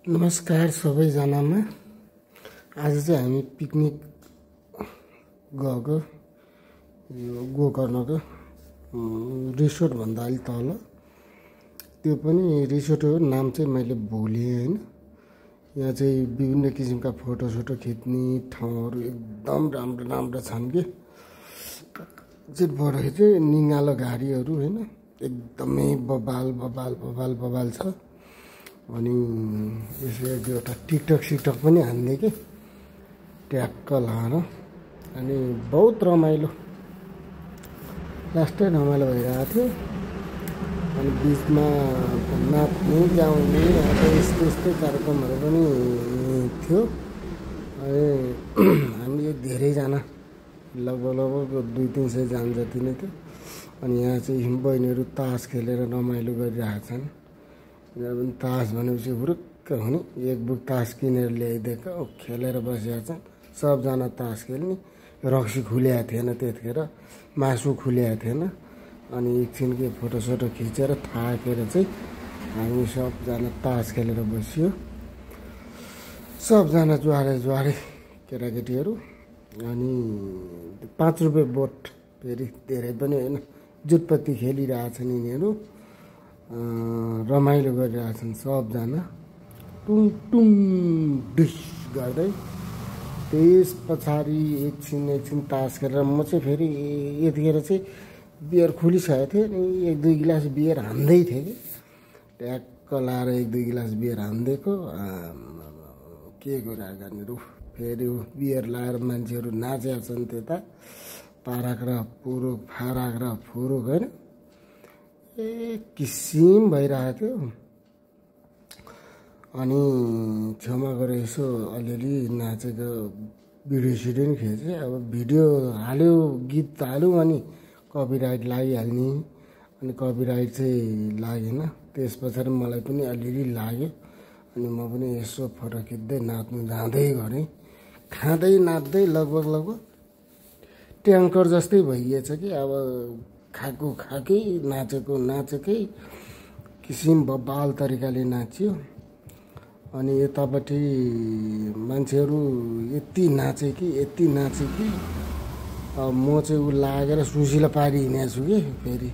नमस्कार सबैजनामा। आज चाहिँ हामी पिकनिक गएको यो गोकर्णको रिसोर्ट भन्दा अलि तल। त्यो पनि रिसोर्ट हो, नाम चाहिँ मैले भुलेँ हैन। यहाँ चाहिँ विभिन्न किसिमका फोटोसोटो खिच्ने ठाउँहरू एकदम राम्रो राम्रो छन् के। चिटबाट चाहिँ निगालो घारीहरू हैन, एकदमै बबाल छ। अनि यसले एउटा टिकटक सिकटक पनि हान्ने कि ट्याक्क लाएर। अनि बहुत रमाइलो, लास्टै रमाइलो भइरहेको थियो। अनि बिचमा नाच्ने गाउने यस्तै कार्यक्रमहरू पनि थियो। अनि हामी धेरैजना लगभग 200-300 जना जति नै थियो। अनि यहाँ चाहिँ बहिनीहरू तास खेलेर रमाइलो गरिरहेछन्। तास भनेपछि हुरुक्क हुने, एक बुक तास किनेर ल्याइदिएको खेलेर बसेका छन्। सबजना तास खेल्ने। रक्सी खुलेको थिएन त्यतिखेर, मासु खुलेको थिएन। अनि एकछिन के फोटोसोटो खिचेर थाकेर चाहिँ हामी सबजना तास खेलेर बसियो। सबजना जुहारे केटाकेटीहरू। अनि 5 रुपियाँ बोट, फेरि धेरै पनि होइन, जुटपत्ती खेलिरहेछन् यिनीहरू। रमाइलो गरिरहेछन् सबजना, टुङ टुङ डिस गर्दै। त्यस पछाडि एकछिन तास खेलेर म चाहिँ फेरि यतिखेर चाहिँ बियर खुलिसकेको थियो। अनि 1-2 गिलास बियर हान्दै थिएँ कि ट्याक्क लाएर 1-2 गिलास बियर हान्दिएको। के कुरा गर्ने रु, फेरि बियर लाएर मान्छेहरू नाचेका छन् त्यता, पाराक र पुरुक फाराक र फुरुक होइन, किसिम भइरहेको थियो। अनि छेउमा गएर यसो अलिअलि नाचेको भिडियो सिडियो नि खिचेँ। अब भिडियो हाल्यो, गीत हाल्यो अनि कपिराइट लागिहाल्ने। अनि कपिराइट चाहिँ लागेन। त्यस पछाडि मलाई पनि अलिअलि लाग्यो। अनि म पनि यसो फोटो खिच्दै नाच्नु जाँदै गरेँ। खाँदै नाच्दै लगभग ट्याङ्कर जस्तै भइएछ कि अब खाएकै नाचेकै किसिम बबाल तरिकाले नाच्यो। अनि यतापट्टि मान्छेहरू यति नाचे कि म चाहिँ ऊ लागेर सुसिलो पारी हिँडेको छु कि। फेरि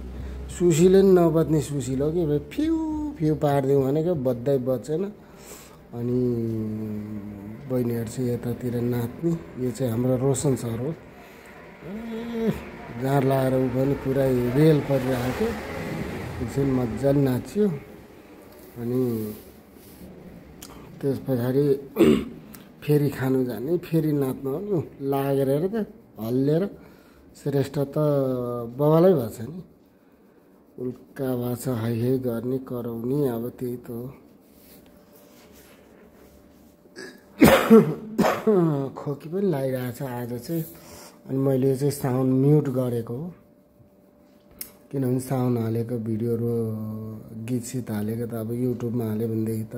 सुसिलो नि नबज्ने सुसिलो कि, फिउ पारिदिउँ भनेको बज्दै बजेन। अनि बहिनीहरू चाहिँ यतातिर नाच्ने। यो चाहिँ हाम्रो रोशन सर हो। जाँड लगाएर ऊ पनि पुरै रेल परिरहेको थियो। एकछिन मजाले नाच्यो। अनि त्यस पछाडि फेरि खानु जाने, फेरि नाच्नु आउनु लागेर हेर त हल्लिएर। श्रेष्ठ त बवालै भएछ नि, उल्का भएछ, हाइ गर्ने कराउने। अब त्यही त हो। खोकी पनि लागिरहेछ आज चाहिँ। अनि मैले चाहिँ साउन्ड म्युट गरेको हो, किनभने साउन्ड हालेको भिडियोहरू गीत सित हालेको त अब युट्युबमा हाल्यो भनेदेखि त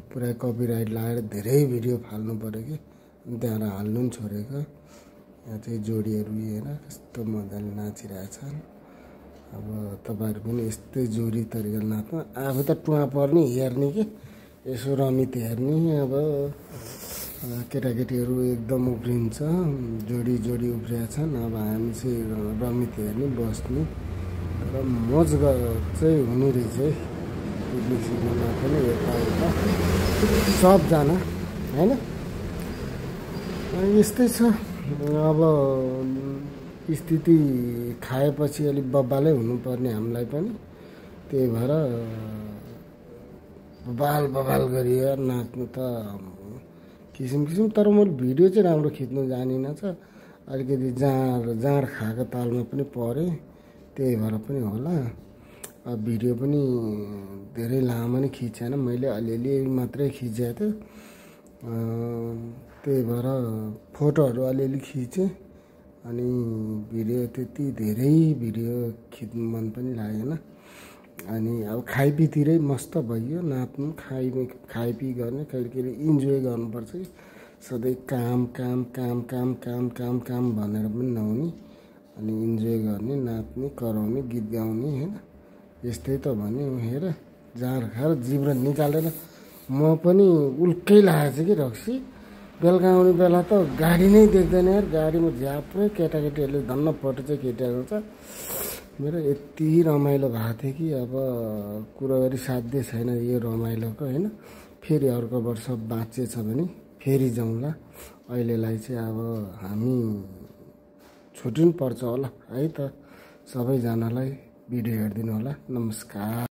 पुरा कपिराइट लगाएर धेरै भिडियो फाल्नु पऱ्यो कि। अनि त्यहाँबाट हाल्नु पनि छोडेको। यहाँ चाहिँ जोडीहरू हेर कस्तो मजाले नाचिरहेछन्। अब तपाईँहरू पनि यस्तै जोडी तरिकाले नाच्नु। आफू त टुवा पर्ने हेर्ने कि, यसो रमित हेर्ने। अब केटाकेटीहरू एकदम उफ्रिन्छ, जोडी उफ्रिया छन्। अब हामी चाहिँ रमित हेर्ने बस्ने। तर मोज चाहिँ हुने रहेछ है पिकनिक सिक्नुमा पनि यता सबजना होइन। यस्तै छ अब स्थिति। खाएपछि अलिक बब्बालै हुनुपर्ने हामीलाई पनि, त्यही भएर बबाल गरियो नाच्नु त किसिम। तर म भिडियो चाहिँ राम्रो खिच्नु जानिनँ छ। अलिकति जाँड खाएको तालमा पनि परेँ, त्यही भएर पनि होला। अब भिडियो पनि धेरै लामो नि खिचेन, मैले अलिअलि मात्रै खिचेको थियो। त्यही भएर फोटोहरू अलिअलि खिचेँ। अनि भिडियो त्यति धेरै भिडियो खिच्नु मन पनि लागेन। अनि अब खाइपीतिरै मस्त भइयो। नाच्नु खाइपी गर्ने, कहिले इन्जोय गर्नुपर्छ कि। सधैँ काम भनेर पनि नहुने। अनि इन्जोय गर्ने, नाच्ने, कराउने, गीत गाउने होइन। यस्तै त भन्यो। हेर जाँड खाएर जिब्रो निकालेर म पनि उल्कै लागेको छ कि रक्सी बेलुका आउने बेला त गाडी नै देख्दैन यार गाडीमा झ्याप्रै केटाकेटीहरूले धन्न फोटो चाहिँ खिचेको छ मेरो यति रमाइलो भएको थियो कि अब कुरो गरी साध्य छैन यो रमाइलोको होइन फेरि अर्को वर्ष बाँचेछ भने फेरि जाउँला अहिलेलाई चाहिँ अब हामी छुट्टिनु पर्छ होला है त सबैजनालाई भिडियो हेरिदिनु होला नमस्कार।